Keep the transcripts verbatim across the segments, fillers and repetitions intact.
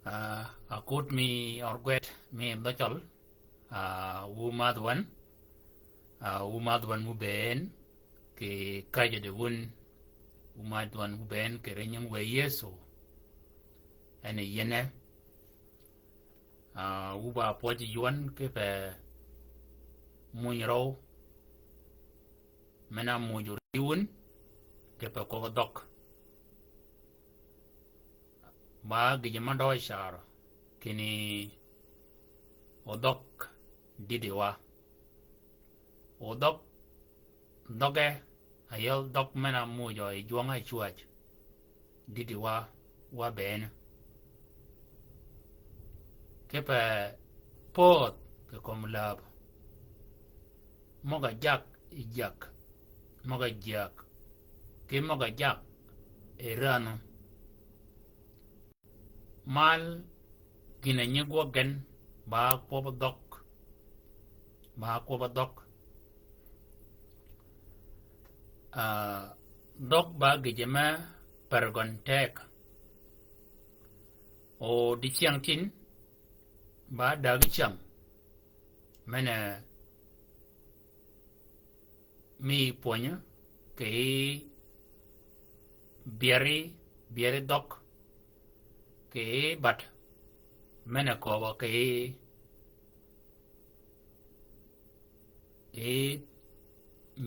Ah, akut mi ørgwed mi dhø cøl, ah, wu madh wan, ah, wu madh wan mubëën, kì käjjø di wun, wu madh wan mubëën kì ri nying wë Yëso. En yi yïëne, ah, wu ba pwøj yi wan kipe muny røw, men-a muuj ori wun, kipe kwøb dhøg. Ba gïjø me døøj carø, kinni odhøg dïdïwa. Odhøg, dhøgge, a yel dhøg men-a muujø yi jwøng-a cwäj. Dïdïwa, wa bënn. Kipe pödh kì kömi läb. Møg-a jak yi jak, møg-a jak, kì møg-a jak yi ränhø. Mal gïn-a nyi gwøg gen, ba kwøb dhøg, ba kwøb dhøg. Ah, dhøg ba gïjø me per gøn teg. O dicyäng tin, ba dägi cyäng, men-a mi pwönyø, kì byeri, byeri dhøg, kì bad, men-a köbø kì, kì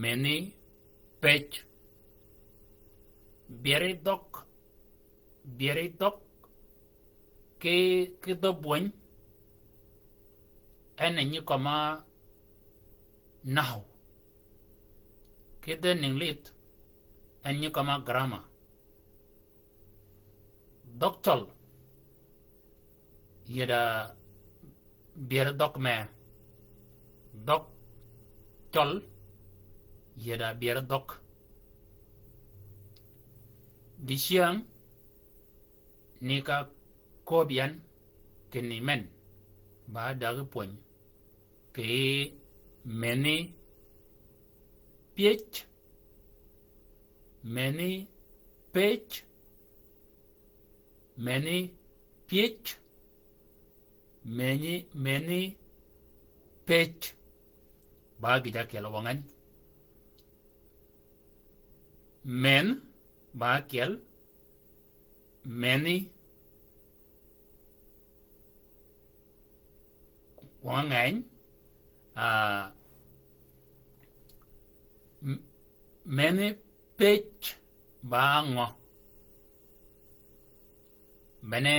meni pëj. Byeri dhøg, byeri dhøg, kì, kì dhø bwöny, en a nyi kømma nahu. Kì dhø nïng lidh, en nyi kømma grammar. Dhøg cøl, yie da byeri dhøg me. Dhøg cøl, yie da byeri dhøg. Dicyäng, ni ka köbbi yan kinni men, ba dägi pwöny, kì meni pëj, meni pëj, meni pëj, meni, meni pëj. Ba gïj ákyel wøngen. Men, ba ákyel, meni, wøngen, ah, m-, meni pëj ba ngø. Bene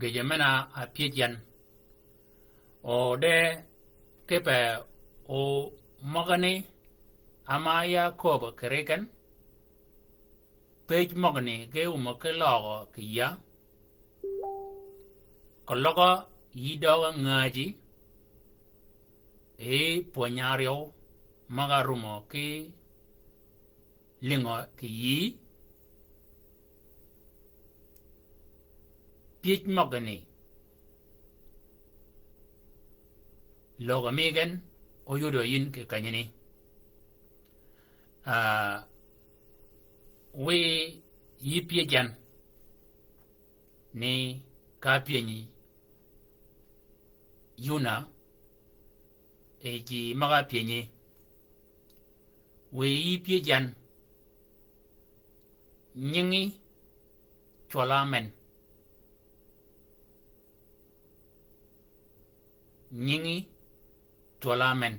gïjø men-a pyëj yan. O de kipe o møgani ama ya kööbø kì ri gen. Pëj møgani ge wumø ki løgø kì ya. Keløg yï døøg-a ngäji, e pwöny-a áryew møg-a rumø ki lïngø kì yïí. Pyëj møgani, lögø mi gen óyudø yïn kì kenyani. Ah, wiy yï pyëj yan ni ka pyënyi yï wun-a, e ji møg-a pyënyi. Wiy yï pyëj yan, nyingi cwøl-a men. Nyingi cwøl-a men.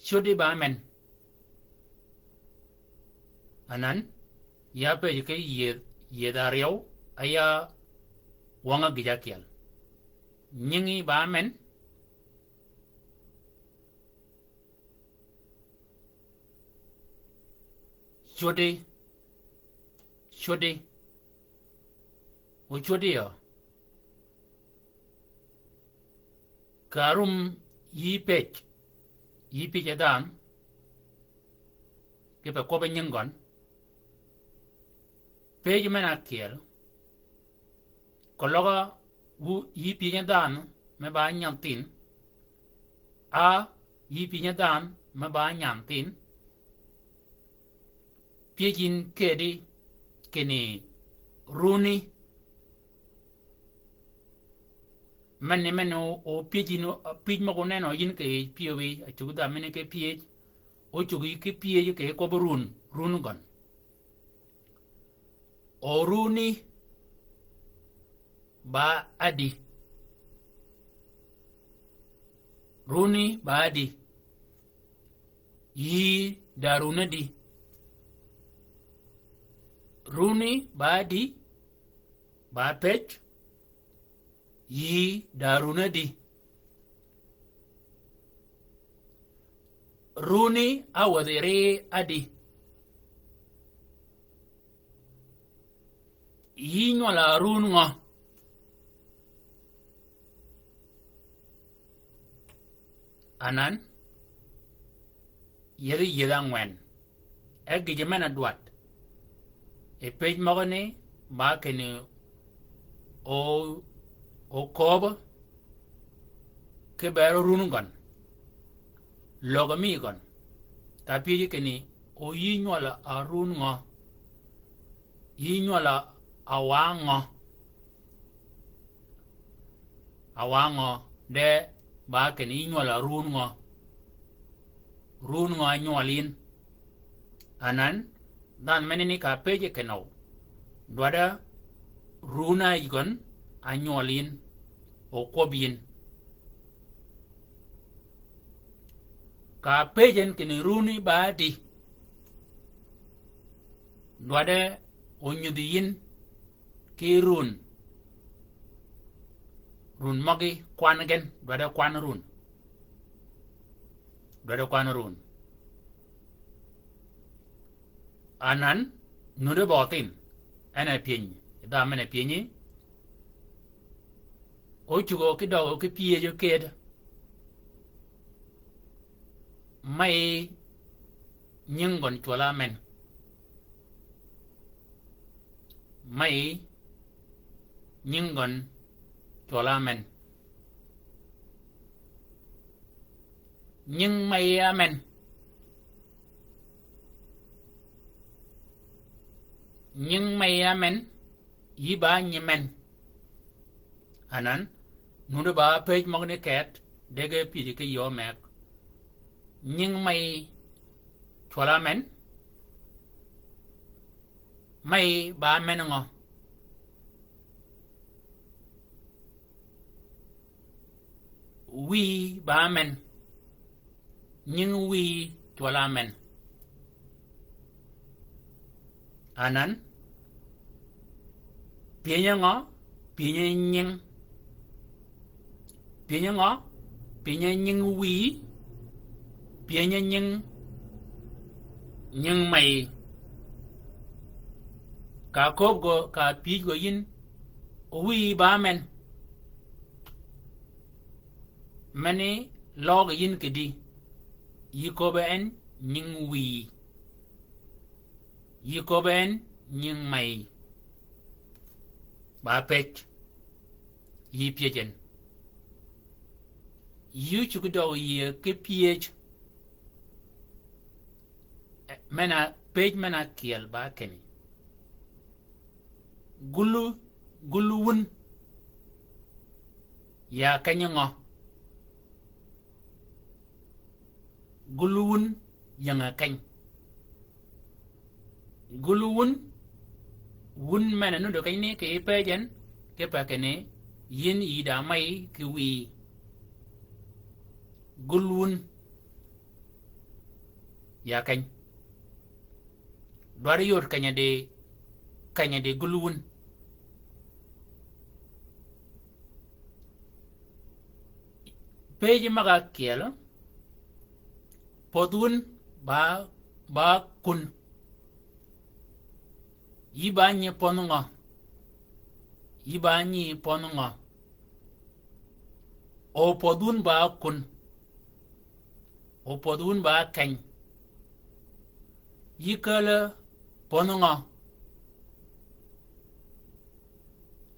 Cwöddi ba men. Anan, ya pëjji ki yiedh, yiedh áryew, aya wøng-a gïj ákyel. Nyingi ba men. Cwöddi, cwöddi, o cwöddi yø. Kà rum yï pëj, yï pyëj-a dhanhø, kipe kwøbbi nying gøn. Pëjji men-a ákyel, keløg-a wu yï pyëj-a dhanhø me ba nyadh thïn, a yï pyëj-a dhanhø me ba nyadh thïn. Pyëj yïn kedi kinni runi, Menni, menni o, o pyëj yïn, pyëj møg-a guneno yïn kì pyëwí, a cuggi dha menni ki pyëj. O cuggi ki pyëj kì kwøbbi run, run gøn. O runi ba ádi. Runi ba ádi. Yïí da run ádi. Runi ba ádi, ba pëj, yïí da run ádi. Runi áwädhi ri ádi. Yï nywøl-a run ngø? Anan, yïdhi yïdhi ángwen. E gïjø men-a dwaddi. E pëj møgø ni, ba kinni o, o kööbø, ki bër run gøn. Lögø mi gøn. Ka pyëjji kinni, o yï nywøl-a run ngø? Yï nywøl-a wa ngø? A wa ngø, de ba kinni yï nywøl-a run ngø? Run ngø ánywøl yïn? Anan, dhanhø menani ka pëjji kinøw. Dwaddi run-a yï gøn ánywøl yïn, o kwøb yïn. Ka pëjji en kinni runi ba ádi. Dwaddi onyudhi yïn ki run. Run møgí kwan gen, dwaddi kwan run. Dwaddi kwan run. Anan, nuddi bø thinh. En a pyëny, dha men a pyënyi. O cuggi ki døgø ki pyëjø ked. Meyi nying gøn cwøl-a men. Meyi nying gøn cwøl-a men. Nying meyi ámen. Nying meyi ámen. Yï ba nyi men. Anan, nuddi ba pëj møgani keth, dege pyëjji ki yöö meg. Nying meyi cwøl-a men. Meyi ba men ngø? Wiyi ba men. Nying wiyi cwøl-a men. Anan, pyënyø ngø? Pyënyø nying. Pyënyø ngø? Pyënyø nying wiyi. Pyënyø nying, nying meyi. Ka kööb gø, ka pyëj gø yïn, o wiyi ba men. Meni løøg yïn kidi. Yï köbbe en nying wiyi. Yï köbbe en nying meyi. Ba pëj. Yï pyëj en. Yï ócuggi døgø yïëy ki pyëj. Men-a, pëj men-a kyel ba kinni. Gullu, gullu wun. Ya keny ngø? Gullu wun ying-a keny. Gullu wun, wun men-a nuddø kenyni kì pëj en, kipe kinni, yïn yï da meyi ki wiyi. Gullu wun. Ya keny. Dwaddi yod keny-a di, keny-a di gullu wun. Pëjji møg-a kyel, pödh wun ba, ba kun. Yï ba nyi pödh ngø? Yï ba nyi pödh ngø? O pödh wun ba kun. O pödh wun ba keny. Yï käl-a pödh ngø?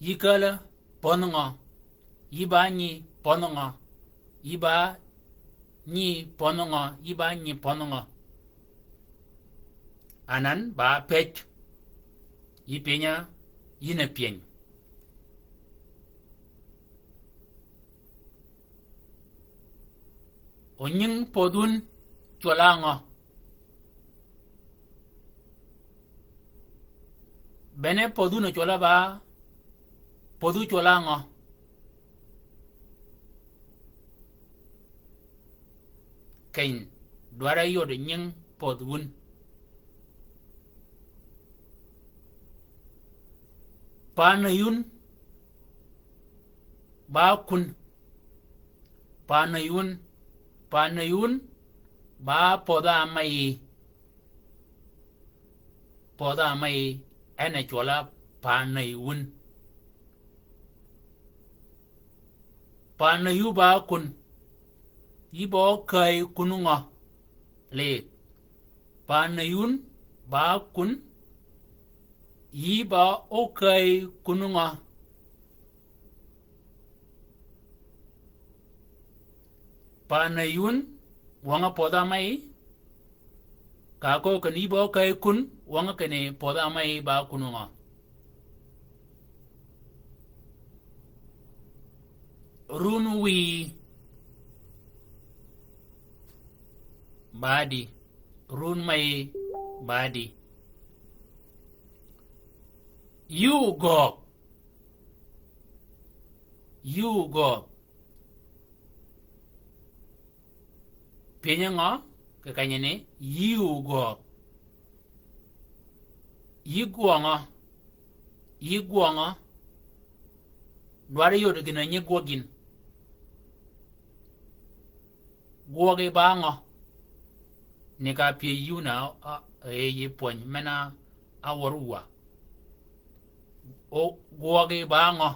Yï käl-a pödh ngø? Yï ba nyi pödh ngø? Yï ba nyi pödh ngø? Yï ba nyi pödh ngø? Anan ba pëj. Yï pyëny-a, yïn a pyëny. O nying podh wun cwøl-a ngø? Bene podh wun ocwøl-a ba, podhu cwøl-a ngø? Keny, dwarø yod nying podh wun. Panø yun ba kun. Panø yun, panø yun ba podh-a mayi. Podh-a mayi, en a cwøl-a panø wun. Panø yu ba kun. Yï ba ókäyi kun ngø? Lig. Panø yun ba kun. Yï ba ókäyi kun ngø? Panø yun, wøng-a podh-a mayi. Ka ko kinni yï ba ókäyi kun, wøng-a kinni podh-a mayi ba kun ngø? Run wiy ba di. Run mayi ba di. Yï ógöög. Yï ógöög. Pyeny ngø kì kenyi ni, yï ógöög? Yï gwøngø? Yï gwøngø? Dwarø yod gïn-a nyi gwøg yïn. Gwøgi ba ngø? Ni ka pyëj yï wun a, a, e yï pwöny men-a wør wa. O, gwøgi ba ngø?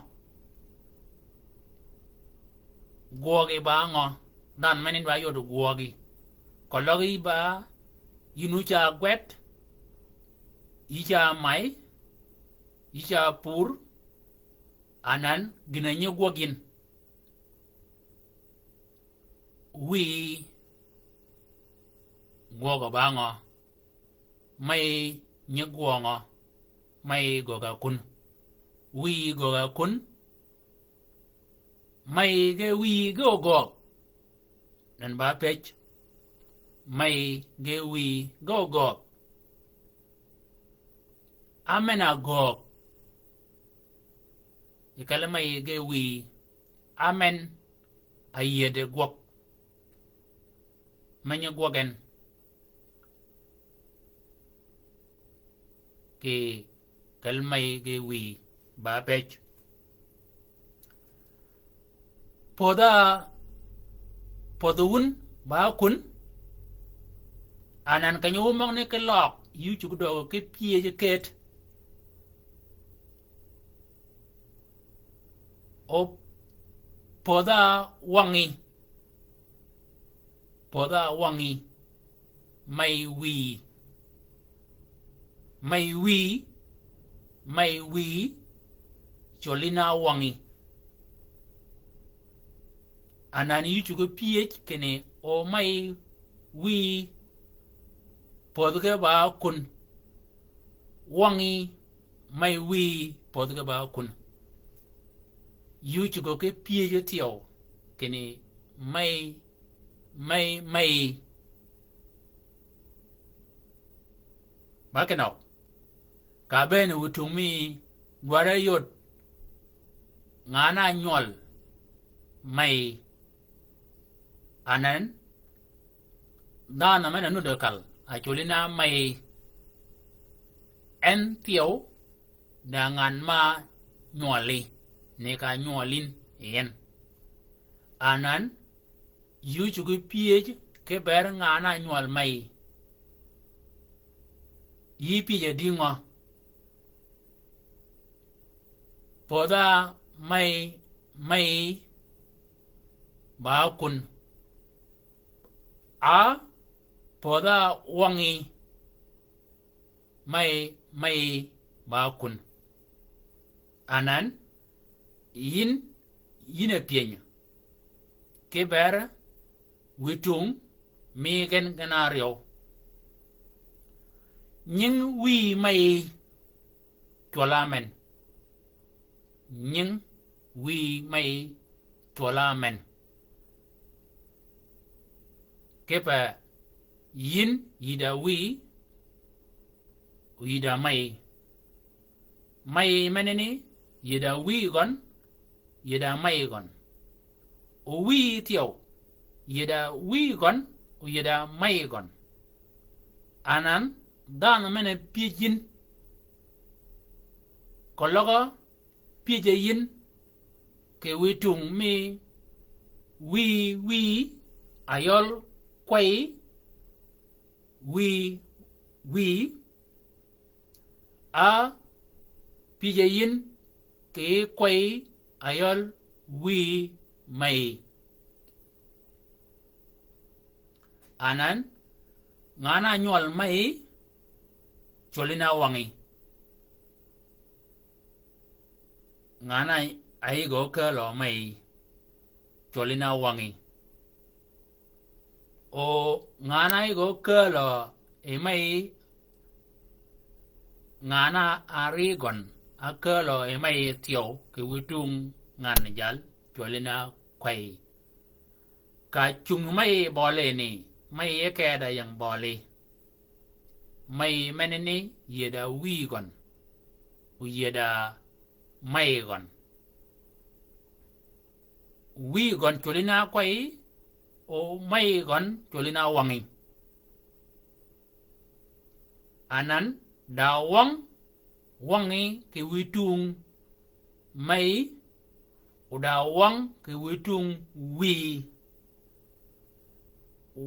Gwøgi ba ngø? Dhanhø men ni dwa yod gwøgi. Keløg yï ba, yïn wu ca gwed, yï ca may, yï ca pur, anan gïn-a nyi gwøg yïn. Wiy gwøgø ba ngø? May nyi gwøngø? May göggi kun. Wiy göggi kun. May ge wiy ge ógöög. Nen ba pëj. May ge wiy ge ógöög. Á men-a göög. Yi kelli may ge wiy. Á men a yïëde gwøg. Me nyi gwøg en. Kì kelli may ge wiy ba pëj. Podh-a, podh wun ba kun. Anan kenyi wu møgani ki løg, yï ócuggi døøg ki pyëj kët. O podh-a wøngi. Podh-a wøngi. May wiy. May wiy. May wiy. Cwøl yïn-a wøngi. Anan yï ócuggi pyëj kinni o may wiy. Podh ge ba kun. Wøngi. May wiy, podh ge ba kun. Yï ócuggi ki pyëj thyew kinni may, may, may. Ba kinøg. Ka bëën wi tung mi dwarø yod ngan-a nywøl may. Anan, dhanhø men-a nudd kal, a cwøl yïn-a may. En thyew, da ngan ma nywøli, ni ka nywøl yïn yi en. Anan, yï ócuggi pyëj ki ber ngan-a nywøl may. Yï pyëj a dïngø? Podh-a may, may ba kun. A, podh-a wøngi may, may ba kun. Anan, yïn, yïn a pyënyø. Ki ber wi tung mi gen gen áryew. Nying wiy may cwøl-a men. Nying wiy may cwøl-a men. Kipe yïn yïdà wïy, o yïdà mey. Mey menani yïdà wïy gøn, yïdà mey gøn. O wïy thyew, yïdà wïy gøn, o yïdà mey gøn. Anan, dhanhø men-a pyëj yïn. Keløg pyëjø yïn kì wiy tung mi wïy wïy, ayøl kwey wïy wïy, a pyëjø yïn kì kwey ayøl wïy mey. Anan, ngan-a nywøl mey, cwøl yïn-a wøngi. Ngan-a áyïg-a ókääl mey, cwøl yïn-a wøngi. O ngan-a áyïg-a ókääl yi mey, ngan-a ári gøn, ákääl yi mey thyew kì wiy tung ngan jal, cwøl yïn-a kwey. Ka cung mey bøli ni, mey e keda ying bøli. Mey menani yïdà wïy gøn, o yïdà mey gøn. Wïy gøn cwøl yïn-a kwey, o mey gøn cwøl yïn-a wøngi. Anan, da wøng, wøngi kì wiy tung mey, o da wøng kì wiy tung wïy.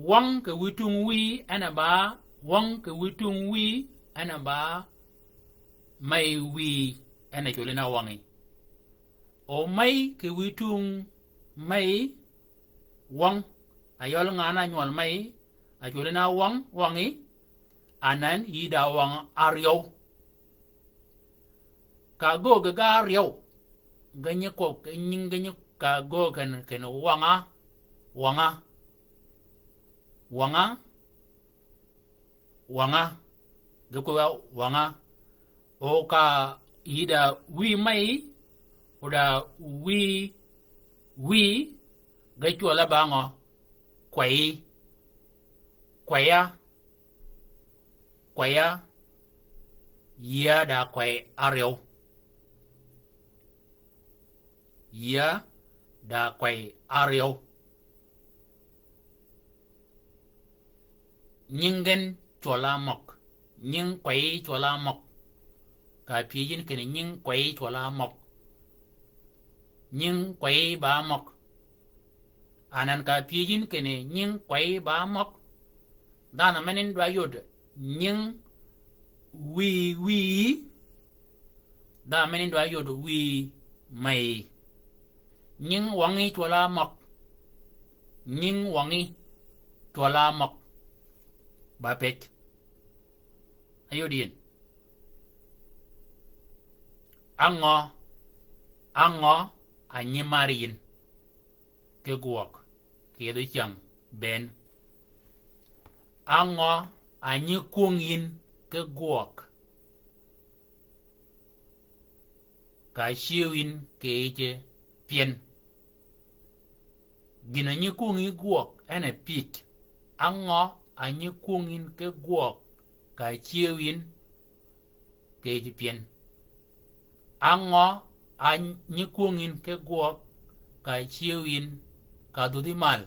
Wøng kì wiy tung wïy, en a ba, wøng kì wiy tung wïy, en a ba mey wïy, en a cwøl yïn-a wøngi. O mey kì wiy tung mey, wøng, ayøl ngan-a nywøl mey, a cwøl yïn-a wøng, wøngi, anan yïdà wøng áryew. Ka göög ge áryew, ge nyi kwøb, ge nying ge nyi ka göög gen, gen wønga, wønga, wønga, wønga, ge kwøb-a wønga. O ka yïdà wïy mey, o da wïy, wïy, ge cwøl-a ba ngø, kwey, kwey-a, kwey-a, yïa da kwey áryew. Yïa da kwey áryew. Nying gen cwøl-a møg. Nying kwey cwøl-a møg. Ka pyëj yïn kinni nying kwey cwøl-a møg. Nying kwey ba møg. Anan ka pyëj yïn kinni nying kwey ba møg. Dhanhø men-a dwa yod nying wïy wïy, dhanhø men-a dwa yod wïy mey. Nying wøngi cwøl-a møg. Nying wøngi cwøl-a møg. Ba pëj. Ayod yïn. Á ngø, á ngø a nyi mar yïn ki gwøg kì yethi cyäng bënn? Á ngø a nyi kwöngi yïn ki gwøg ka cyëw yïn kì yij pyën? Gïn a nyi kwöngi gwøg en a pyëj. Á ngø a nyi kwöngi yïn ki gwøg ka cyëw yïn kì yij pyën? Á ngø a nyi kwöngi yïn ki gwøg ka cyëw yïn ka dhudhi mal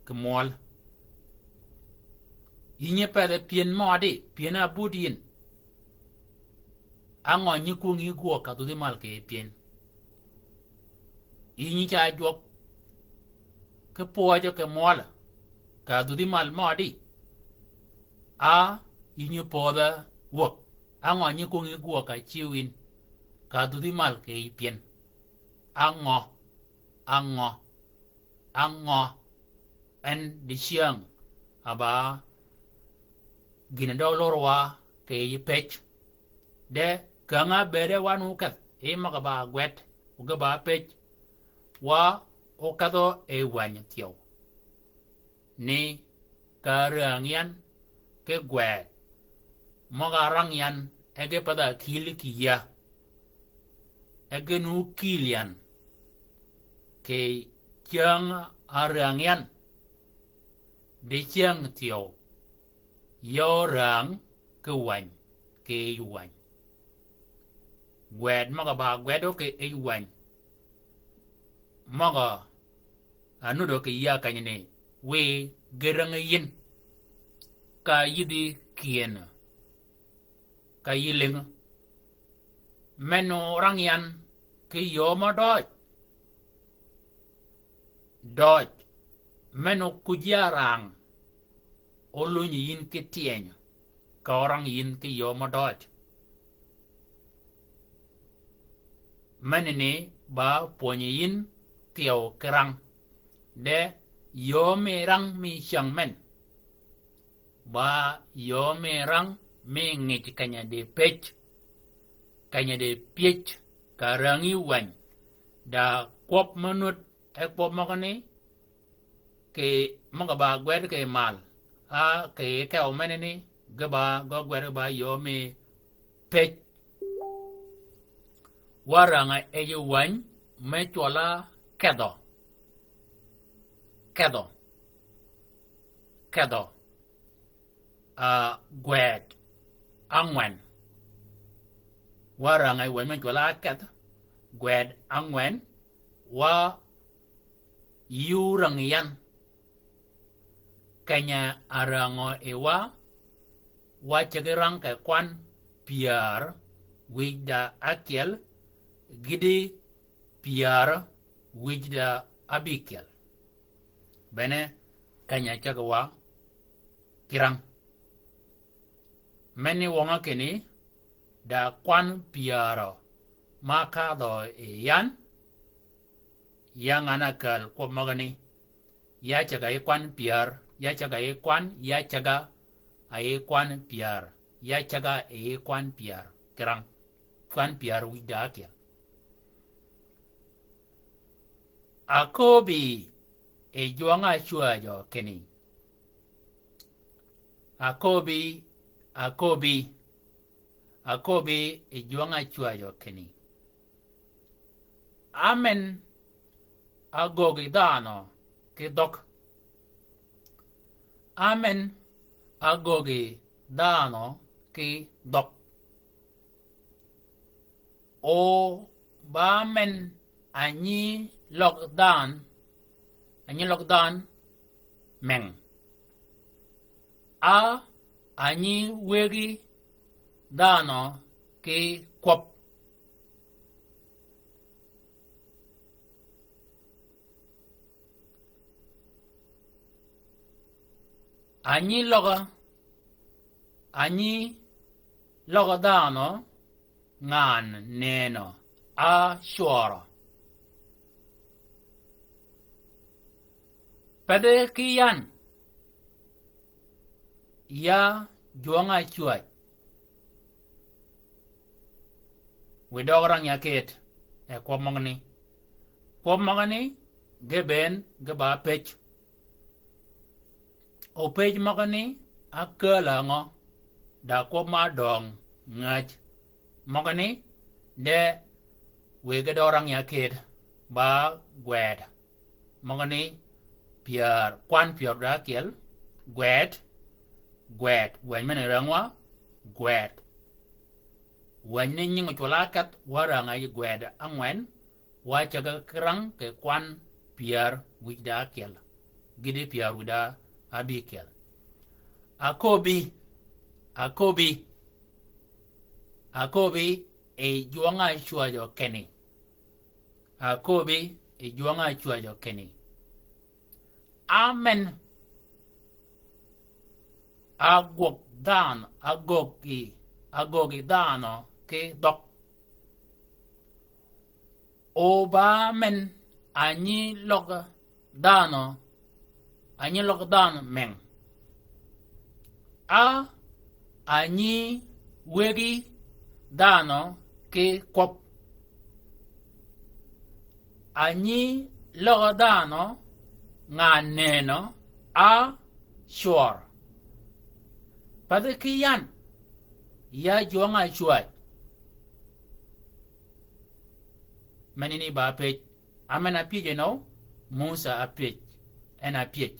kì mwøl? Yï nyi pedhe pyën mødi, pyën a bud yïn. Á ngø nyi kwöngi gwøg ka dhudhi mal kì yij pyën? Yï nyi ca jwøk ki pwøjø kì mwøl ka dhudhi mal mødi? A yï nyi pödhe wäg? Á ngø nyi kwöngi gwøg ka cyëw yïn ka dhudhi mal kì yij pyën? Á ngø, á ngø, á ngø en dicyäng a ba gïn-a dø lorwa kì yij pëj? De käng-a bëëde wan wu kedh, yi møg-a ba gwed, wu ge ba pëj, wa ókedhø yi wäny thyew. Ni ka rääng yan ki gwed, møg-a rang yan e ge path-a kïl kì yïa. E ge nu kïl yan kì cyäng-a rääng yan. Dicyäng thyew, yöö rääng ki wäny, ki yij wäny. Gwed møg-a ba gwedo ki yij wäny. Møg-a nudo ki yïa kenyni, wiy gïrängi yïn. Ka yïdhi kyënø. Ka yï lïngø. Men-a orang yan ki yöö mø døøj. Døøj. Men-a kuj ya rang. Ólunyi yïn ki tyeny. Ka orang yïn ki yöö mø døøj. Menani ba pwönyi yïn thyew ki rang. De yöö mi rang mi cyäng men. Ba yöö mi rang mi ngij keny-a di pëj. Keny-a di pyëj ka rääng yij wäny. Da kwøb mø nud e kwøb møgani. Kì møg-a ba gwed kì mal. A kì kew menani ge ba gø gwed ba yöö mi pëj. Wa rääng-a yij wäny me cwøl-a kedhø. Kedhø. Kedhø. A gwed ángwen. Wa rääng-a yij wäny me cwøl-a kedhø. Gwed ángwen. Wa yï orang yan. Keny-a räängø yi wa, wa cägi rang kì kwan pyär wïj da ákyel, gïti pyär wïj da ábïkyel. Bene keny-a cägi wa ki rang. Menni wøng-a kinni, da kwan pyärø ma kadhø yi yan, ya ngan-a kääl kwøb møgani, ya cäg-a yi kwan pyär, ya cäg-a yi kwan, ya cäg-a yi kwan pyär, ya cäg-a yi kwan pyär, ki rang, kwan pyär wïj da ákyel. Aköbbi yi jwøng-a ácwäjø kinni. Aköbbi, aköbbi, aköbbi yi jwøng-a ácwäjø kinni. Ámen ágöggi dhanø ki dhøg. Ámen ágöggi dhanø ki dhøg. O ba men a nyi løg dhanhø, a nyi løg dhanhø meng. A, a nyi wegi dhanhø ki kwøb. A nyi løg, a nyi løg dhanhø ngan nënø a cwørø. Pedhi ki yan, ya jwøng-a ácwäj. Wiy døøg rang ya kit, e kwøb møgani. Kwøb møgani, ge bënn, ge ba pëj. O pëj møgani, ákääl angø, da kwøb ma døng ngäj. Møgani, de wiy ge døøg rang ya kit, ba gwed. Møgani pyär, kwan pyär da ákyel, gwed, gwed, wänyi men-a räng wa, gwed. Wänyi ni nying ocwøl-a ákedh, wa räng-a yi gwed ángwen, wa cäg-a ki rang kì kwan pyär wïj da ákyel. Gïti pyär wïj da ábïkyel. Aköbbi, aköbbi, aköbbi, yi jwøng-a ácwäjø kinni. Aköbbi, yi jwøng-a ácwäjø kinni. Amen. Agwøg dhanhø, agwøg yi, agwøg yi dhanhø ki dhøg. O ba men a nyi løg dhanhø, a nyi løg dhanhø meng. A, a nyi wegi dhanhø ki kwøb. A nyi løg dhanhø ngan nënø a cwør. Pedhi ki yan, ya jwøng-a ácwäj. Menani ba pëj. Amen a pyëj enø, Musa a pyëj, en a pyëj.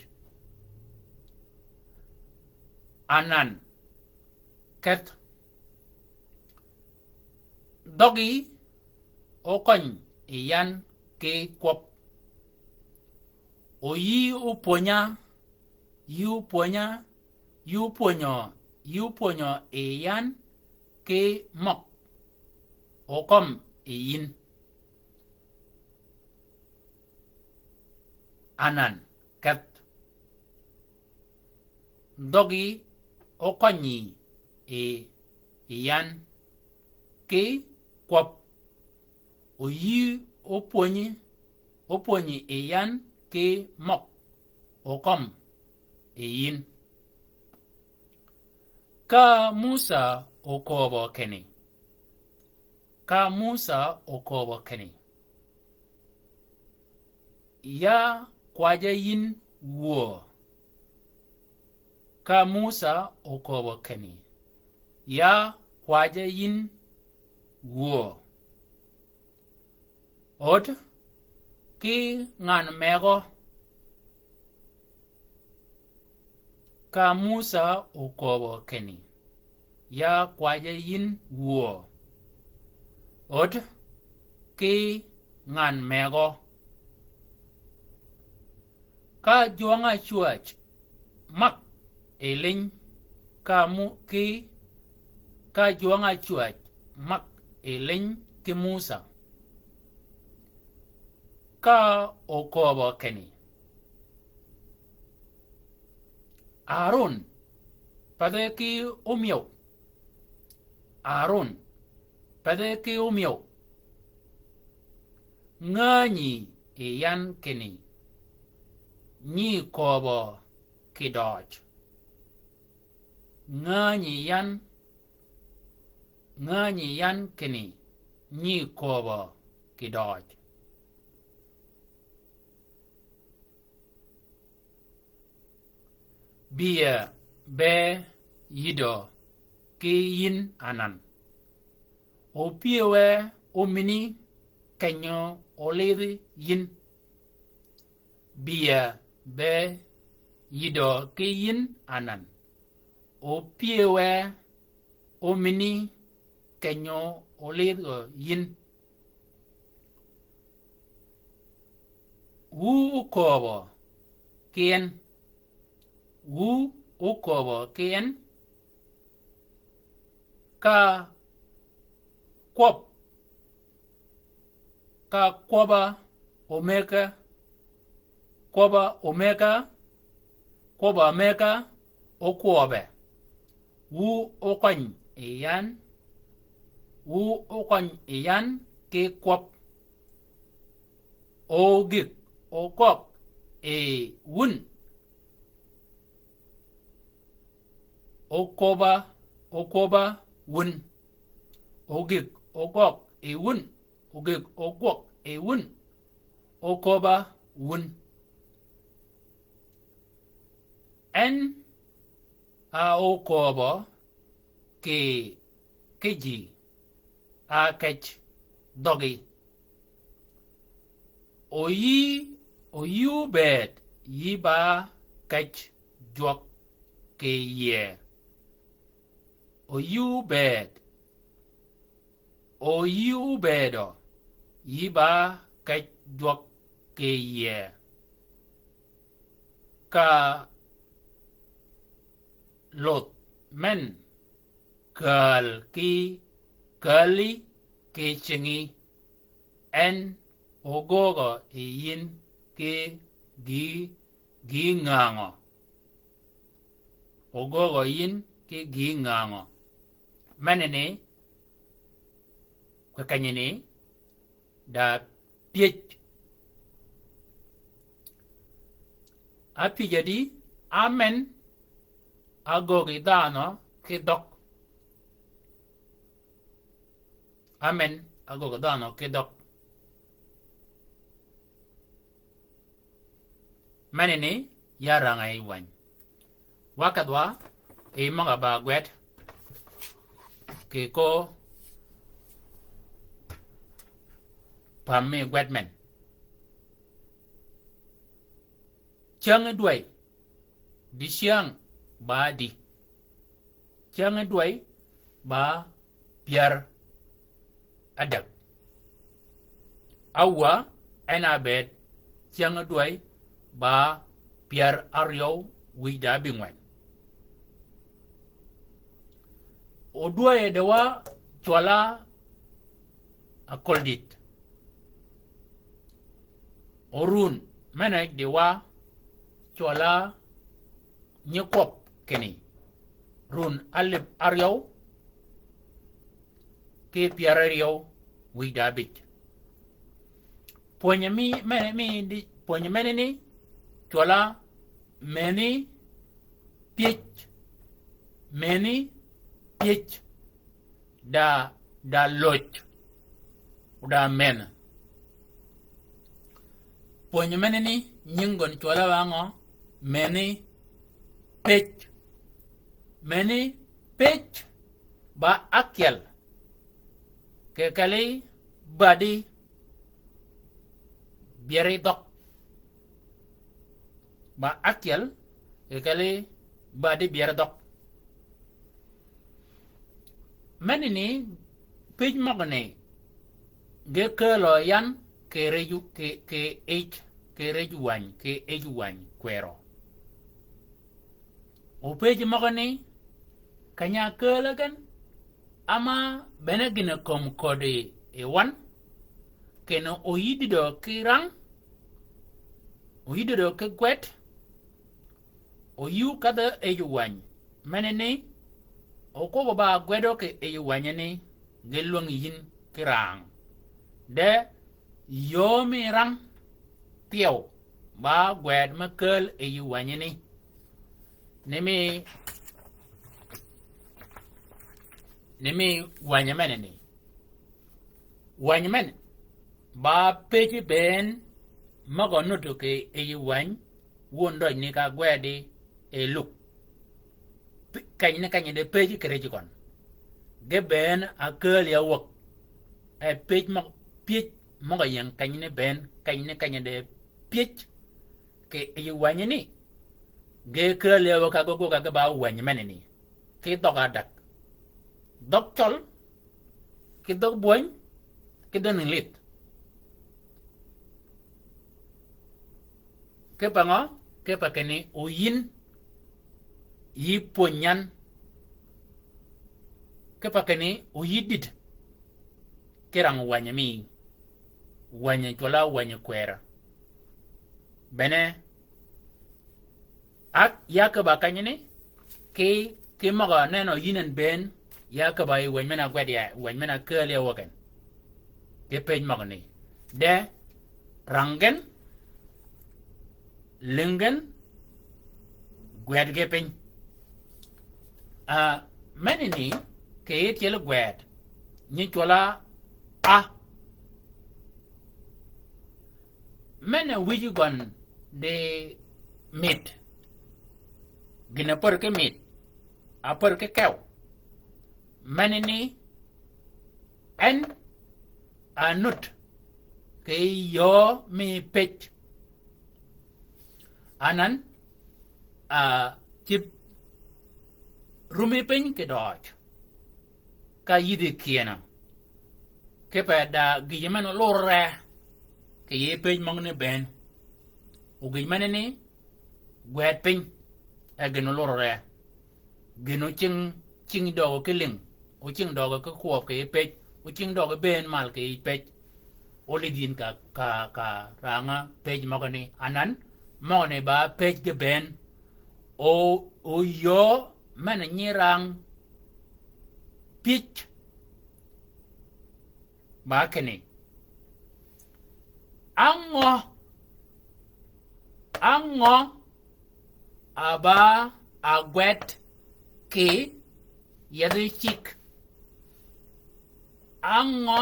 Anan, kedh. Dhøggi ókøny yi yan ki kwøb. Oyï ópwönya, yï ópwönya, yï ópwönyø, yï ópwönyø yi yan ki møg óköm yi yïn. Anan, kedh. Dhøggi ókønyi yi, yi yan ki kwøb. Oyï ópwönyi, ópwönyi yi yan ki møg óköm yi yïn. Ka Musa okööbø kinni. Ka Musa okööbø kinni. Ya kwajja yïn wuö. Ka Musa okööbø kinni. Ya kwajja yïn wuö. Öd ki ngan megø. Ka Musa okööbø kinni, ya kwajja yïn wuö, öd ki ngan megø. Ka jwøng-a cwäj mag yi liny ka Mu-, ki, ka jwøng-a cwäj mag yi liny ki Musa. Ka okööbø kinni. Aron, pedhe ki ómyëw. Aron, pedhe ki ómyëw. Ngänyi yi yan kinni, nyi kööbø kidøøj. Ngänyi yan, ngänyi yan kinni, nyi kööbø kidøøj. Bï-a be yïdø ki yïn anan. Opyëwe ómïni kenyo olidh yïn. Bï-a be yïdø ki yïn anan. Opyëwe ómïni kenyo olidh yïn. Wu ókööbø ki en. Wu ókööbø ki en. Ka kwøb, ka kwøb-a omëggi, kwøb-a omëggi, kwøb-a mëggi ókwøbe. Wu ókøny yi yan, wu ókøny yi yan ki kwøb. Ogïg ogøg yi wun. Oköbb-a, oköbb-a wun. Ogïg ogøg yi wun. Ogïg ogøg yi wun. Oköbb-a wun. En a okööbø kì, kì ji a kej dhøggi. Oyï, oyï óbëëd yï ba kej jwøk kì yie. Oyï óbëëd, oyï óbëëdø yï ba kej jwøk kì yie. Ka luth men kääl ki, kääli ki cingi, en ogöögø yi yïn ki gï, gï ngängø. Ogöögø yi yïn ki gï ngängø. Menani, kì kenyani, da pyëj. Apyëj adi, amen agöggi dhanhø ki dhøg. Amen agöggi dhanhø ki dhøg. Menani ya rang-a yi wäny. Wa kedhwa, yi møg-a ba gwed, kì ko pam mi gwed men. Cyäng dwäy, dicyäng ba di. cyäng dwäy ba pyär ádäg. Awä en a bëëd cyäng dwäy ba pyär áryew wïj da bïngwen. O dwäy de wa cwøl-a aköldït. O run men-a di wa cwøl-a nyi kwøb kinni. Run alïp áryew ki pyär áryew wïj da bïj. Pwönyi mi, mene mi di, pwönyi mene ni cwøl-a meni pyëj, meni pyëj da, da löj, da men. Pwönyi mene ni nying gøn cwøl-a ba ngø? Meni pëj. Meni pëj ba ákyel kì kelli badi byeri dhøg. Ba ákyel kì kelli badi byeri dhøg. Meni ni pëj møgø ni ge kääl-a yan kì rej, kì, kì ej, kì rej wäny, kì ej wäny kwërø. O pëj møgø ni, keny-a kääl gen, ama bene gïn-a kömi köddi yi wan, kinni oyïddi dø ki rang, oyïddi dø ki gwed, oyïw kadh-a ej wäny. Mene ni, okwøb-a ba gwed kì ej wänyi ni, ge lwängi yïn ki rang. De yöö mi rang thyew ba gwed me kääl ej wänyi ni. Ni mi, ni mi wänyi mene ni. Wänyi mene, ba pëj bënn møg-a nuddi kì ej wäny, wun døj ni ka gwedi e lug. P-, keny ni keny de pëj kì rej gøn. Ge bënn a kääl ya wäg. E pëj møg-, pyëj møg-a ying keny ni bënn, keny ni keny de pyëj kì ej wänyi ni. Ge kääl ya wäg ka ge gwøg ka ge ba wänyi mene ni. Ki dhøg-a däg. Dhøg cøl, ki dhøg bwöny, ki dhøg English. Kipe ngø? Kipe kinni oyïn, yï pwönyi yan. Kipe kinni oyï dïd. Ki rang wänyi mi. Wänyi cwøl-a wänyi kwërø. Bene, ak ya kipe keny ni, ki, ki møg-a nenø yïn en bënn, ya kipe yi wänyi men-a gwed ya, wänyi men-a kääl ya wäg en. Ki pëj møgø ni. De, rang gen, lïng gen, gwed ge piny. A, mene ni, kì yij tyel gwed, nyi cwøl-a a. Mene wïj gøn di mit. Gïn-a pär ki mit. A pär ki kew. Mene ni en a nud kì yöö mi pëj. Anan, a, cïb rumi piny kì døøj. Ka yïdhi kyënø. Kipe da gïj men olurre kì yij pëj møgø ni bënn. O gïj men ni gwed piny e gïn olurre. Gïn o cing, cing døøg ki lïng, o cing døøg ki kwøb kì yij pëj, o cing døøg bënn mal kì yij pëj. O lidh yïn ka, ka, ka rang-a pëj møgø ni. Anan, møgø ni ba pëj ge bënn. O, o yöö men-a nyi rang pyëj. Ba kinni. Á ngø, á ngø a ba a gwed kì yethi cigg? Á ngø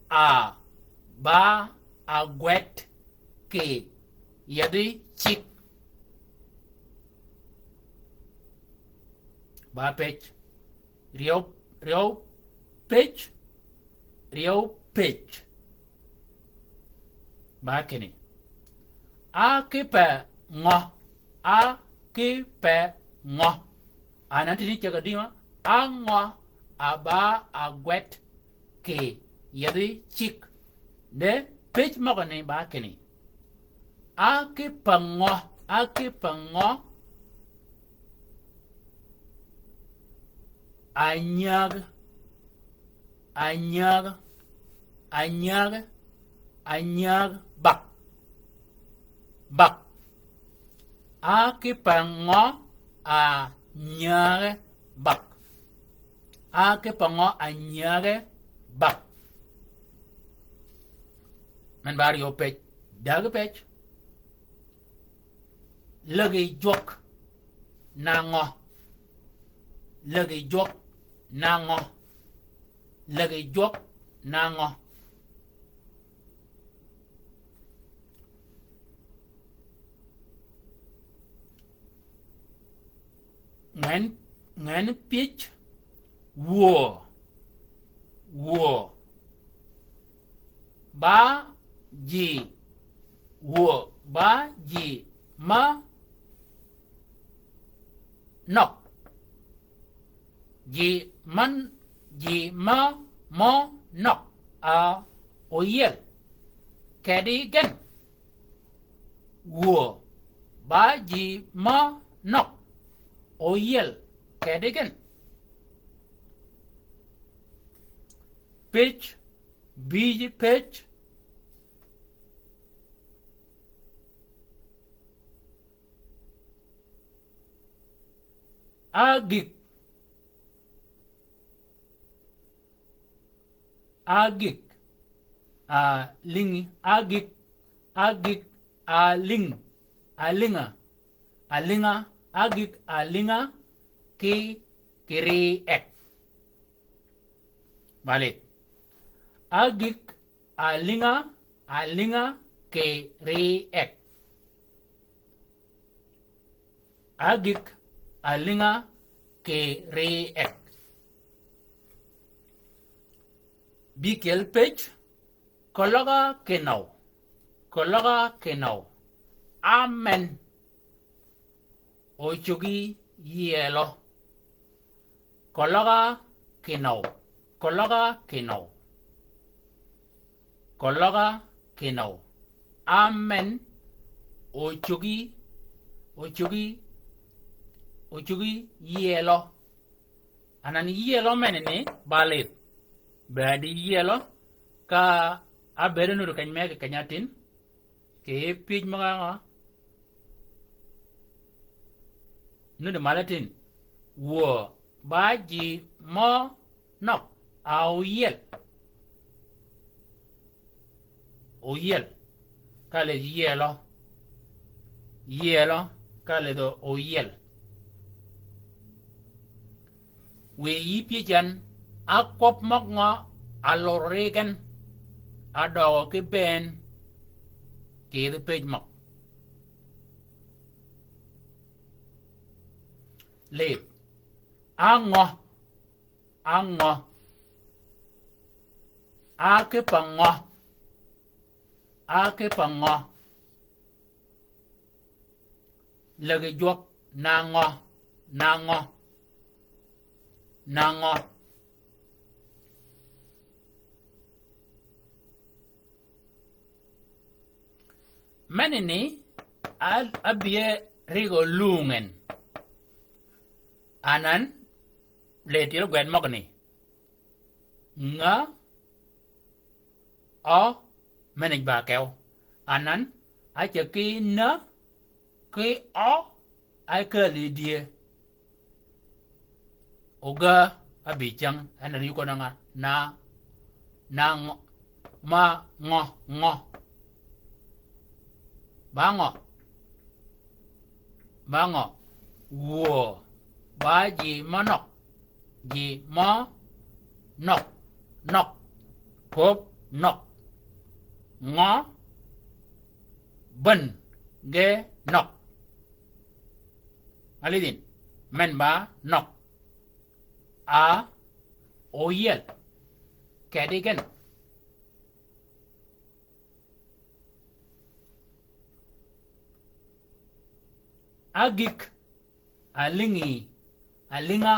a ba a gwed kì yethi cigg? Ba pëj. Ryew, ryew pëj, ryew pëj. Ba kinni. A kipe ngø, a kipe ngø. An atïn cäg adï ma, á ngø a ba a gwed kì yethi cigg? De pëj møgø ni ba kinni, á ki pa ngø, á ki pa ngø, anyäg, anyäg, anyäg, anyäg bak. Bak. Á ki pa ngø anyäg bak? Á ki pa ngø anyäg bak? Men ba ryew pëj. Dägi pëj. Lägi jwøk na ngø? Lägi jwøk na ngø? Lägi jwøk na ngø? Ngwen, ngwen pyëj. Wuö. Wuö. Ba ji. Wuö. Ba ji ma nøg. Ji man, ji ma mø nøg a oyiel kedi gen. Wuö. Ba ji ma nøg oyiel kedi gen. Pëj. Bïj pëj. Agik. Agik. Alïngi. Agik. Agik. Alïng. Alïnga. Alïnga. Agik alïnga ki, ki ri ek. Bali. Agik alïnga, alïnga ki ri ek. Agik alïnga ki ri ek. Bïkyel pëj. Koløga kinøw. Koløga kinøw. Amen. Ocogi yielø. Koløga kinøw. Koløga kinøw. Koløga kinøw. Amen. Ocogi, ocogi, ocogi yielø. Anan yielø menani ba lidh. Bedi yielø ka abedi nuti keny me kì keny atïn. Kì pyëj møg-a ngø? Nuti mal atïn. Wuö ba ji mø nøg a oyiel. Oyiel. Ka lidh yielø. Yielø. Ka lidh oyiel. Wiy yï pyëj yan, á kwøb møg-a ngø a lur ri gen, a døgø ki bënn kì yethi pëj møg. Lidh. Á ngø. Á ngø. Á ki pa ngø. Á ki pa ngø. Lägi jwøk na ngø, na ngø, na ngø. Menani, a, abï rigo lung en. Anan, leti gwed møgani. Ngø, ø, menij ba kew. Anan, áceg ki nä, ki ø, ákääl yi dye. Ogä, ábï cäng, en ri kön-a ngø, na, na ngø, ma ngø, ngø. Ba ngø. Ba ngø. Wuö. Ba ji ma nøg. Ji ma nøg. Nøg. Köbb nøg. Ngø. Bän. Ge nøg. Alidin. Men ba nøg. A. Oyiel. Kedi gen. Agik, alïngi, Alïnga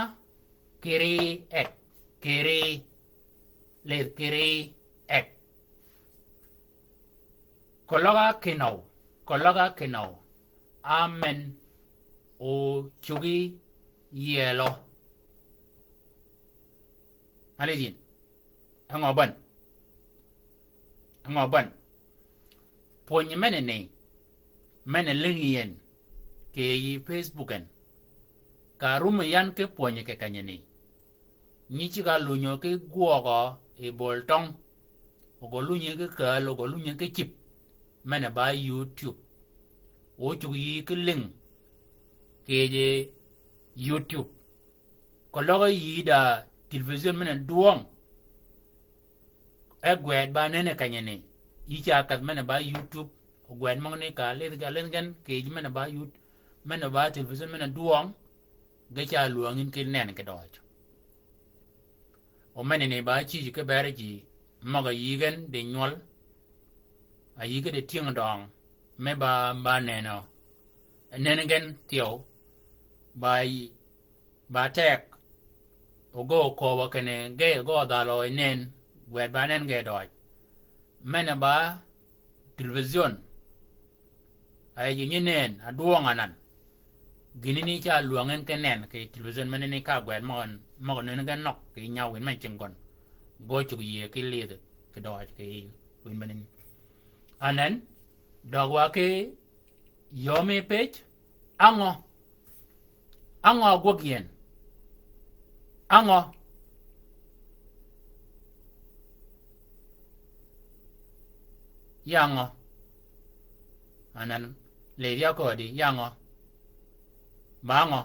kiri ek, kiri, lidh kiri ek. Koløga kinøw, koløga kinøw, amen, o cugi yielø. Alidin. Ngø bän? Ngø bän? Pwönyi meneni, mene lïngi yen, kì yij Facebook en. Ka rumø yan ki pwönyi kì kenyeni. Nyi cigg-a lunyø ki gwøgø yi bol tøng. Ogø lunyi ki käl, ogø lunyi ki cïb. Mene ba YouTube. O cuggi yï ki lïng kì yij YouTube. Koløg yï da television mene dwøng. E gwed ba nene kenyeni. Yï ca kedh mene ba YouTube. O gwed møgani ka lidh gen, lidh gen kì yij mene ba Yout-, mene ba television mene dwøng. Ge ca lwängi yïn ki nen ki døøj. O meneni ba cïj ki beri ji møg-a yï gen di nywøl. A yï ki di tyëng døng. Me ba, ba nenø. Nen gen thyew. Ba yï ba tek. Ogø köbø kinni ge gø dhalø yi nen, gwed ba nen ge døøj. Mene ba television. A yij nyi nen, a dwøng anan. Gïni ni ca lwängi yïn ki nen kì television meneni ka gwed møg-a, møg-a neni gen nøg kì nyawin men cinggøn. Gø cuggi yïe ki lidh, ki døøj kì win meneni. Anan, døg wa ki Yömi pëj, á ngø? Á ngø gwøg yien? Á ngø? Ya ngø? Anan, lidh ya køddi, ya ngø? Ba ngø?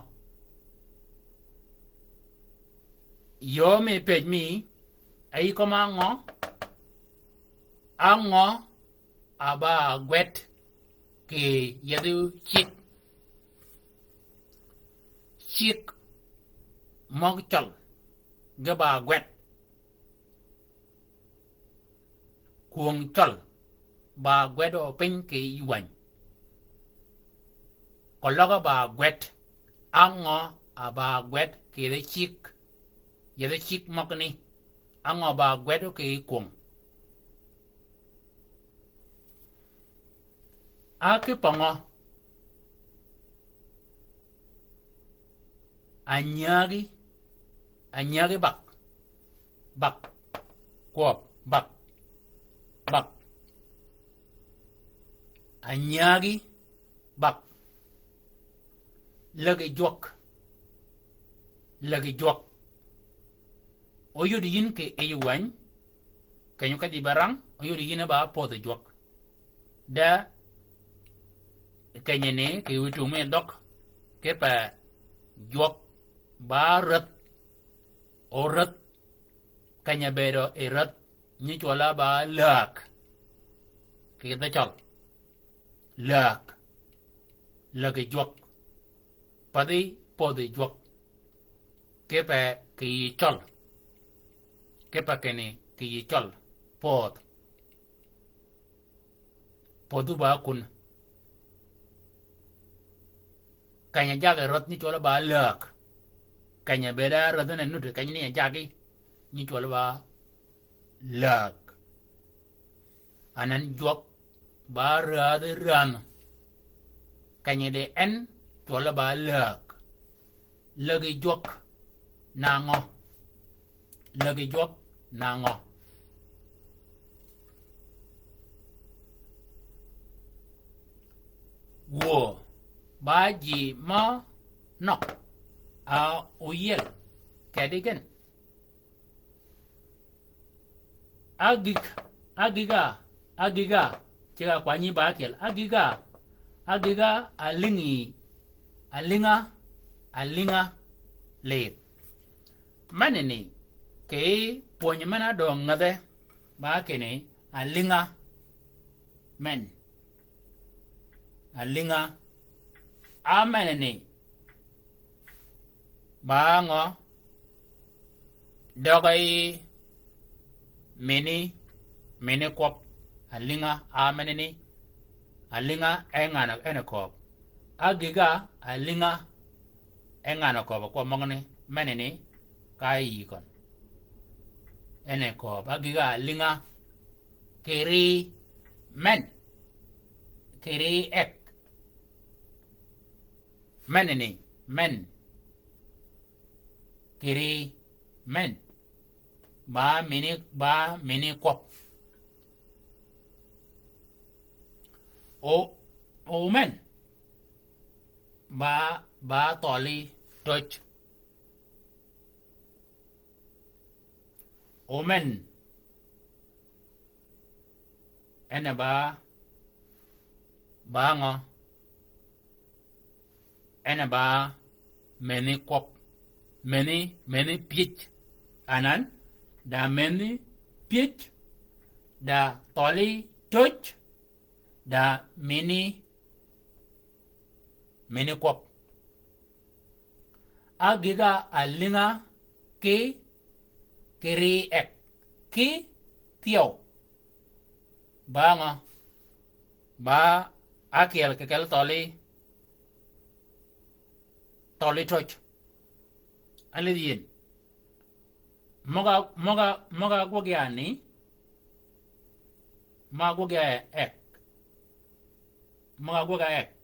Yömi pëj mi, a yï kømmi á ngø? Á ngø a ba gwed kì yethi cigg? Cigg møg cøl ge ba gwed. Kwöng cøl ba gwed o piny kì yij wäny. Koløg ba gwed. Á ngø a ba gwed kì yethi cigg? Yethi cigg møgani. Á ngø ba gwed o kì kwöng? A ki pøngø? Anyagi, anyagi bak, bak, kwøb, bak, bak. Anyagi bak. Lägi jwøk, lägi jwøk. Oyud yïn kì yij wäny, keny-a ka ji ba rang, oyud yïn ba pödhi jwøk. De kenyeni kì wi tung mi dhøg, kipe jwøk ba rädh, o rädh, keny-a bëëdø yi rädh, nyi cwøll-a ba läg, kì dhø cøl. Läg. Lägi jwøk. Pädhi pödhi jwøk. Kipe kì yij cøl. Kipe kinni kì yij cøl. Pödh. Pödhu ba kun. Keny-a jaggi rädh nyi cwøll-a ba läg. Keny-a bëëd-a rädh ni nuti keny ni a jaggi. Nyi cwøll-a ba läg. Anan jwøk ba rädhi ränhø. Keny-a di en cwøll-a ba läg. Lägi jwøk na ngø? Lägi jwøk na ngø? Wuö ba ji mø nøg a oyiel kedi gen. Agig, agiga, agiga, ceg-a kwanyi ba ákyel. Agiga, agiga, alïngi, alïnga, alïnga, lidh. Meneni, kì pwönyi men-a dø ngädhe, ba kinni, alïnga, men. Alïnga. A meneni. Ba ngø? Døge yi mini, mini kwøb. Alïnga, a meneni. Alïnga, e ngan-a en kööb. Agiga, alïnga. E ngan-a kööb-a kwøb møgani, menani, ka yï køn. En e kööb, a gïg-a álïnga, kiri, men, kiri ek. Menani, men, kiri, men. Ba mini, ba mini kwøb. O, o men. Ba, ba thøli töj. O men. En e ba, ba ngø? En e ba meni kwøb, meni, meni pyëj. Anan, da meni pyëj, da thøli töj, da meni, meni kwøb. A gïg-a álïnga ki, ki ri ek, ki thyew. Ba ngø? Ba ákyel kì kelli thøli, thøli töj. Alidh yin. Møg-a, møg-a, møg-a gwøg ya ni. Møg-a gwøg ya ek. Møg-a gwøg ya ek.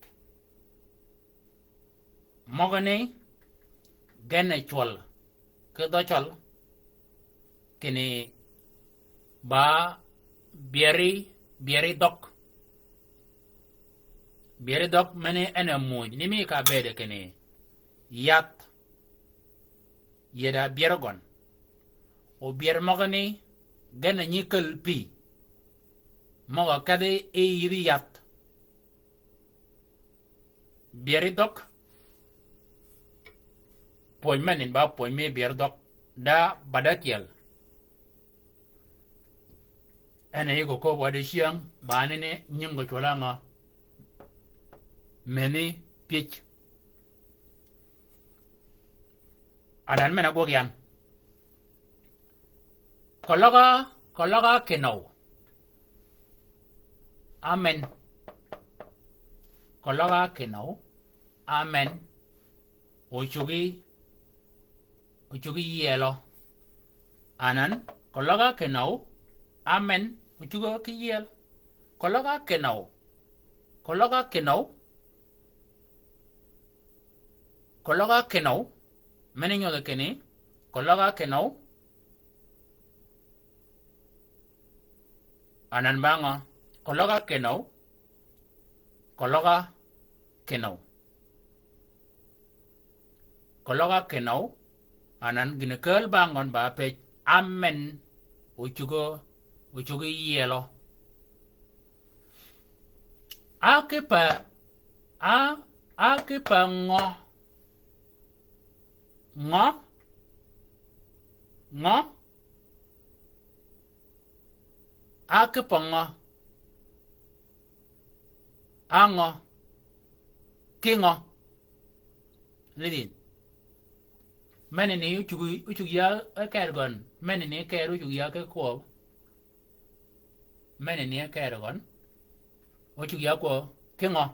Møgani, gen e cwøl, ki dhø cøl, kinni ba byeri, byeri dhøg. Byeri dhøg meni en e muuj, ni mi ka bëëde kinni yath. Yie da byeri gøn. O byeri møgani, gen e nyi käl pï. Møg-a kedhi yi yïdhi yath. Byeri dhøg. Pwöny men ni ba pwöny mi byeri dhøg. Da bad ákyel. En e yï ko kööb wa dicyäng, ba ni ni nying gø cwøl á ngø? Meni pyëj. Anan men-a gwøg yan. Keløg á, keløg á kinøw. Amen. Keløg á kinøw. Amen. Ocugi, ocugi yielø. Anan, keløg á kinøw. Amen. Ocugi ki yiel. Keløg á kinøw. Keløg á kinøw. Keløg á kinøw. Meni nyodhi kinni, keløg á kinøw. Anan ba ngø? Keløg á kinøw. Keløg á kinøw. Keløg á kinøw. Anan gïn-a kääl ba ngøn ba pëj. Amen. Ocugi, ocugi yielø. Á kipe, á, á kipe ngø? Ngø? Ngø? Á kipe ngø? Á ngø? Ki ngø? Lidin. Meni ni ocug, ocug ya eker gøn. Meni ni eker ocug ya ki kwøb. Meni ni eker gøn. Ocug ya kwøb. Ki ngø?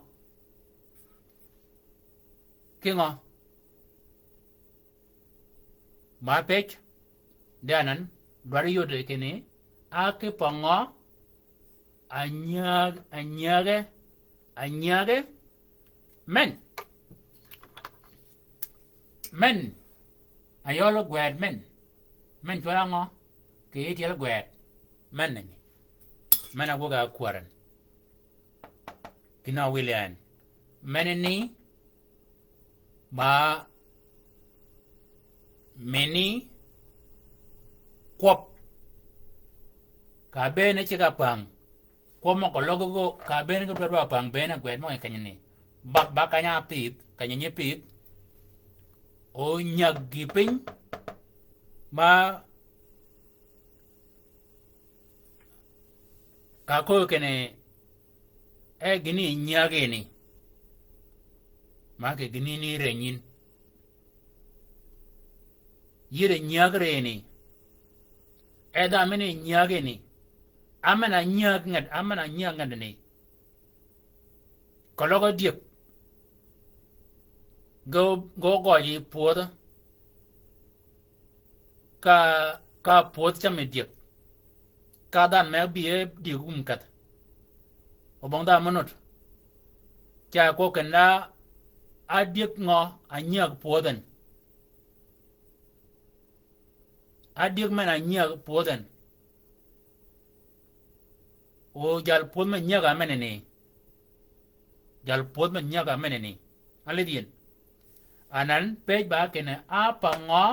Ki ngø? Ma pëj, de anan, dwaddi yode kinni, a ki pøngø, anyag, anyage, anyage, men. Men, ayøl gwed men. Men cwøl angø, kì yie tyel gwed. Men ni. Men agwøg a kwären. Kina wili en. Men ni, ba mini kwøb. Ka bëën ceg-a päng. Kwøb møg-a løg gø, ka bëën ge dwaddi ba päng bëën gwed møg-a keny ni. Bak ba keny-a pïdh, keny nyi pïdh. O nyag gï piny. Ma ka köög kinni, e gïni nyag eni. Ma kì gïni ni reny yïn. Yï de nyag reny ni. E dha mini nyag eni. Amen a nyag nget, amen a nyag nget ni. Keløg adyëg. Ge, ge ogøj yi pwödhø. Ka, ka pwödh cam yi dyëg. Ka dhanhø me bï e dyëg gum kedh. O bong dhanhø me nut. Ca kwøb kinni a dyëg ngø a nyäg pwödh en. A dyëg men a nyäg pwödh en. O jal pwödh me nyäg a menani. Jal pwödh me nyäg a menani. Alidh yïn. Anan pëj ba kinni a pa ngø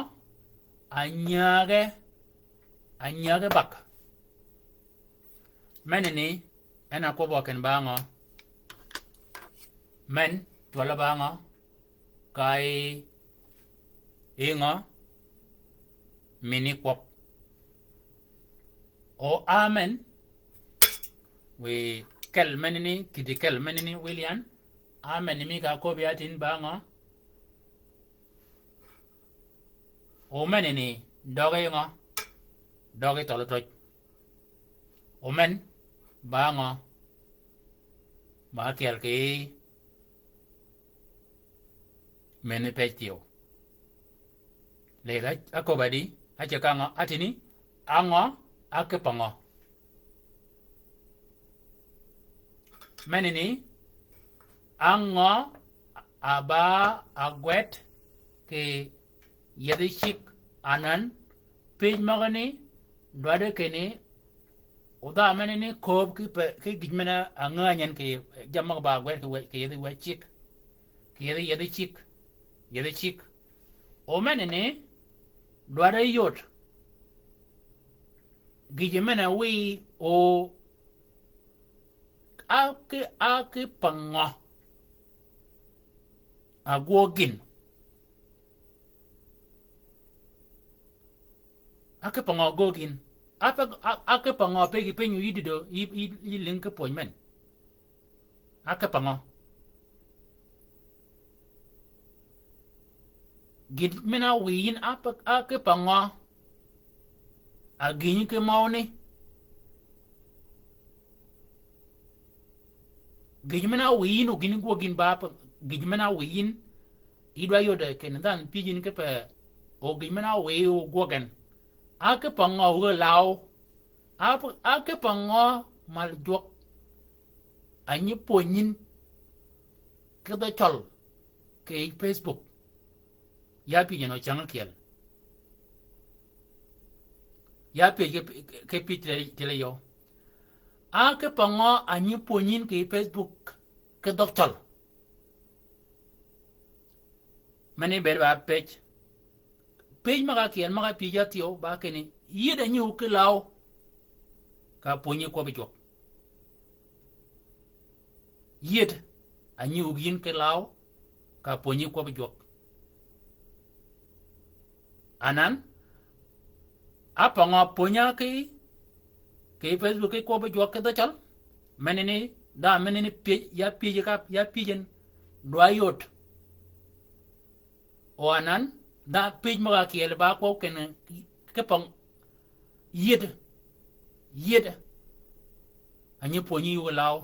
a nyäge, a nyäge bak. Menani, en a kwøb kinni ba ngø. Men, cwøl ba ngø. Ka yi, yi ngø, mini kwøb. O amen, wi kel menani, kidi kel menani, William, amen mi ka kwøb ya tin ba ngø. O menani, døgi ngø, døgi tøl töj. O men, ba ngø, ba kyel ki, meni pëj thyew. Lidh a, a köbb-a di, a ce ka ngø, a tini, a ngø, a kipe ngø. Menani, a ngø, a ba, a gwed, ki yethi cik, anan, pëj møgani, dwaddi kinni, o dha menani kööb ki pe, ki gïj men-a ngänyen ki jammì møg ba gwed ki we, ki yethi we cik. Ki yethi, yethi cik. Yethi cik. O menani, dwaddi yod. Gïj men-a wiy o a ki, a kipe ngø. A gwøg gïn. A kipe ngø gwøg gïn. A pe, a, a kipe ngø pe gi penyu yi dïdø, yi, yi, yi lïng ki pwöny men. A kipe ngø. Gïn men-a wiy yïn a pe, a kipe ngø. A gïnyi ki møwni. Gïj men-a wiy yïn o gïn gwøg gïn ba pe, gïj men-a wiy yïn. Yi dwa yode kinni dhanhø pyëj yïn kipe o gïj men-a wiy o gwøg en. A kipe ngø wë law. A pe, a kipe ngø mal jwøk. A nyi pwönyi yïn ki dhø cøl ki Facebook. Ya pyëj en o cäng ákyel. Ya pyëj ki, ki pyëj tile, tile yø. A kipe ngø a nyi pwönyi yïn ki Facebook ki dhøg cøl. Meni bed ba pëj. Pëj møg-a kyel møg-a pyëj ya thyew ba kinni, yïd a nyi wu ki law. Ka pwönyi kwøbbi jwøk. Yïd, a nyi wu yïn ki law, ka pwönyi kwøbbi jwøk. Anan, a pa ngø pwönya ki, ki Facebook ki kwøbbi jwøk ki dhø cøl. Menani, dha menani pyëj, ya pyëj ka, ya pyëj en, dwa yod. O anan, dha pëj møg-a kyel ba kwøb kinni, kipe ngø, yïd, yïd. A nyi pwönyi yï ki law.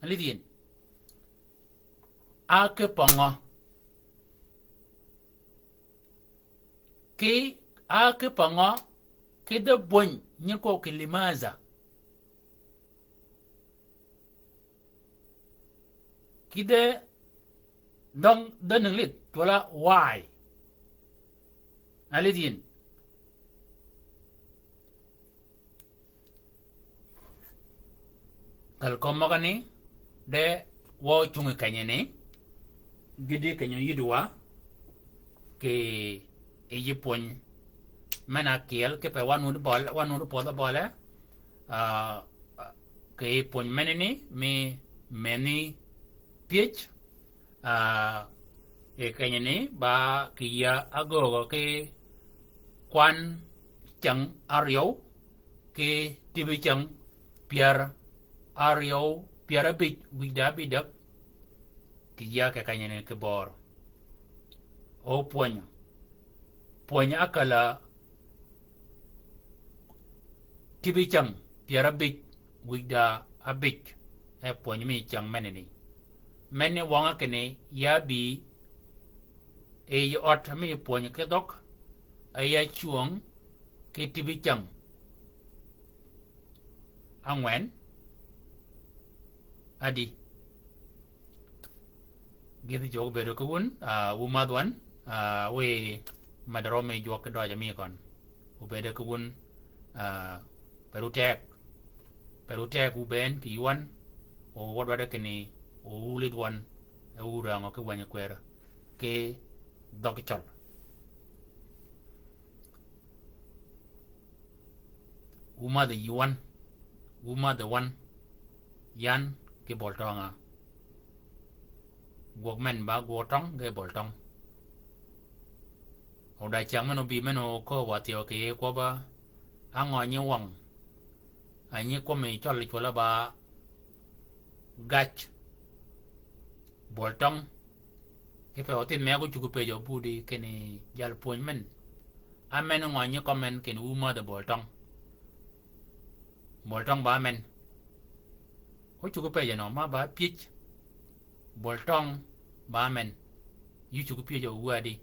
Alidh yïn. A kipe ngø. Ki, a kipe ngø, ki dhø bwöny nyi kwøb ki limaza. Ki dhø dhøng, dhø English, cwøl-a why. Alidh yïn. Kal kömi møgani, de wa ocungi kenyini, gïti kenyi yïddi wa, ki yï pwöny men-a kyel, kipe wa nuti bøl, wa nuti pwødh-a bøle, ah, ki yï pwöny menani, mi meni pyëj, ah, yi kenyini ba kì yïa ágöögø ki kwan cäng áryew, ki tibi cäng pyär áryew, pyär ábïj wïj da ábïdäg, kì yïa kì kenyini ki bör. O pwönyø. Pwönyø ákäl-a tibi cäng pyär ábïj wïj da ábïj, e pwönyø mi cäng menani. Meni wøngø kinni ya bï yi ød mi pwönyi ki dhøg, a ya cwöng ki tïbi cäng ángwen. Adi. Gïthi jwøk obedø ki wun, ah, wu madh wan, ah, wi madrø mi jwøk ki døjø mi køn. Obedø ki wun, ah, pe ru teg. Pe ru teg wu bënn kì ywan, o wadwadø kinni, o wu lidh wan, e wu rangø ki wänyi kwer, ki dhøg cøl. Wu madh yi wan, wu madh yi wan, yan ki bøl tøng a. Gwøg men ba gwøg tøng ge bøl tøng. O da cyäng men obï men okööb wa thyew kì kwøbb-a, á ngø nyi wøng, a nyi kwømmi cøl cwøl-a ba gac bøl tøng. Kipe othidh me gø cuggi pëjø budi kinni jal pwönyi men, á men ngø nyi kømmi men kinni wu mädhi bøl tøng. Bøl tøng ba men. Ócuggi pëjø nø ma ba pyëj. Bøl tøng ba men. Yï cuggi pyëjø wu adi.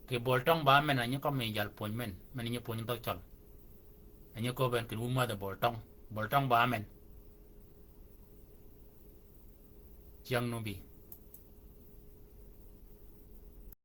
Kì bøl tøng ba men a nyi kømmi jal pwönyi men, men nyi pwönyi dhøg cøl. A nyi kööb en kinni wu mädhi bøl tøng. Bøl tøng ba men. Cyäng nu bï.